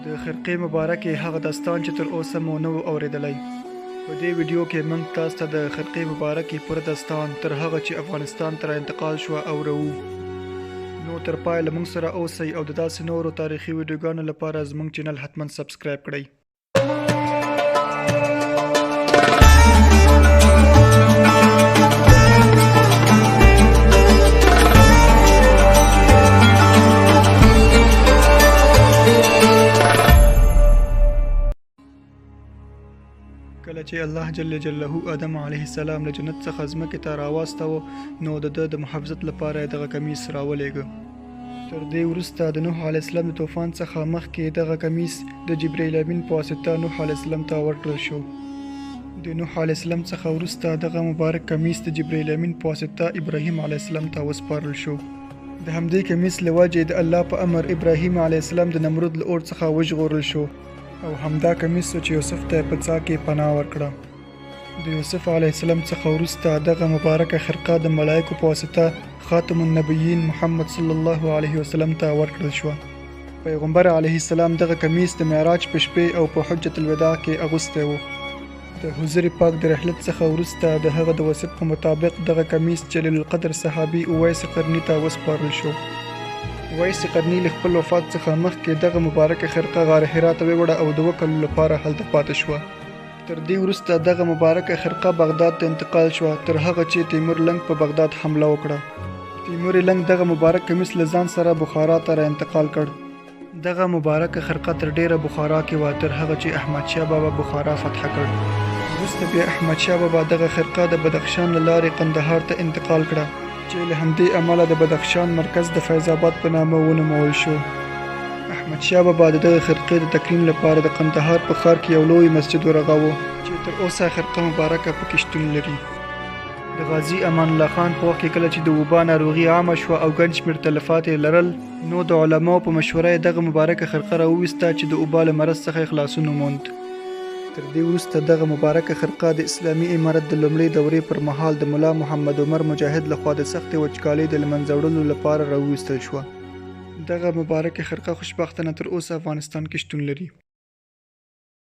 د خرقې مبارکې هغه داستان چې تر اوسه مو نه و اورېدلی. په دې ویډیو کې موږ تاسو ته د خرقې مبارکې پوره داستان تر هغه چې افغانستان ته را انتقال شوه اوروو. نو تر پایه له موږ سره اوسئ او د داسې نورو تاریخي ویډیوګانو لپاره زموږ چینل حتما سبسکرایب کړئ. کله چې الله جل جلاله آدم علیه السلام له جنت څخه ځمکې ته راواستاوه، نو د ده د محافظت لپاره یې دغه کمیس راولېږه. تر دې وروسته د نوح علیه السلام د طوفان څخه مخکې دغه کمیس د جبرائیل امین په واسطه نوح علیه السلام ته ورکړل شو. د نوح علیه السلام څخه وروسته دغه مبارک کمیس د جبرائیل امین په واسطه ابراهیم علیه السلام ته وسپارل شو. د همدې کمیس له وجې د الله په امر ابراهیم علیه السلام د نمرود له اور څخه وژغورل شو او همدا کمیس و چې یوسف ته یې په څاه کې پناه ورکړه. د یوسف علیه السلام څخه وروسته دغه مبارکه خرقه د ملایکو په واسطه خاتم النبیین محمد صلی الله علیه وسلم ته ورکړل شوه. پیغمبر علیه السلام دغه کمیس د معراج په شپې او په حجة الوداع کې اغوستی و. د حضور پاک د رحلت څخه وروسته د هغه د وصیت په مطابق دغه کمیس جلیل القدر صحابي اویس قرني ته وسپارل شو. اویس قرني له خپل وفات څخه مخکې دغه مبارکه خرقه غار حرا ته ویوړه او د 7 کلو لپاره هلته پاتې شوه. تر دې وروسته دغه مبارکه خرقه بغداد ته انتقال شوه، تر هغه چې تیمور لنګ په بغداد حمله وکړه. تیمور لنګ دغه مبارک کمیس له ځان سره بخارا ته را انتقال کړ. دغه مبارکه خرقه تر ډېره بخارا کې وه، تر هغه چې احمدشاه بابا بخارا فتح کړ. وروسته بیا احمدشاه بابا دغه خرقه د بدخشان له لارې قندهار ته انتقال کړه، چې له همدې امله د بدخشان مرکز د فیض آباد په نامه ونومول شو. احمدشاه بابا د دغه خرقې د تکریم لپاره د قندهار په ښار کې یو لوی مسجد ورغاوه، چې تر اوسه خرقه مبارکه پکې شتون لري. د غازي امان الله خان په وخت کې کله چې د وبا ناروغي عامه شوه او ګڼ شمېر تلفات یې لرل، نو د علماو په مشوره یې دغه مبارکه خرقه راوویسته چې د وبا له مرض څخه یې خلاصون وموند. تر دې وروسته دغه مبارکه خرقه د اسلامي امارت د لومړۍ دورې پر مهال د ملا محمد عمر مجاهد لخوا د سختې وچکالۍ د له منځه وړلو لپاره راوویستل شوه. دغه مبارکه خرقه خوشبختانه تر اوسه افغانستان کې شتون لري.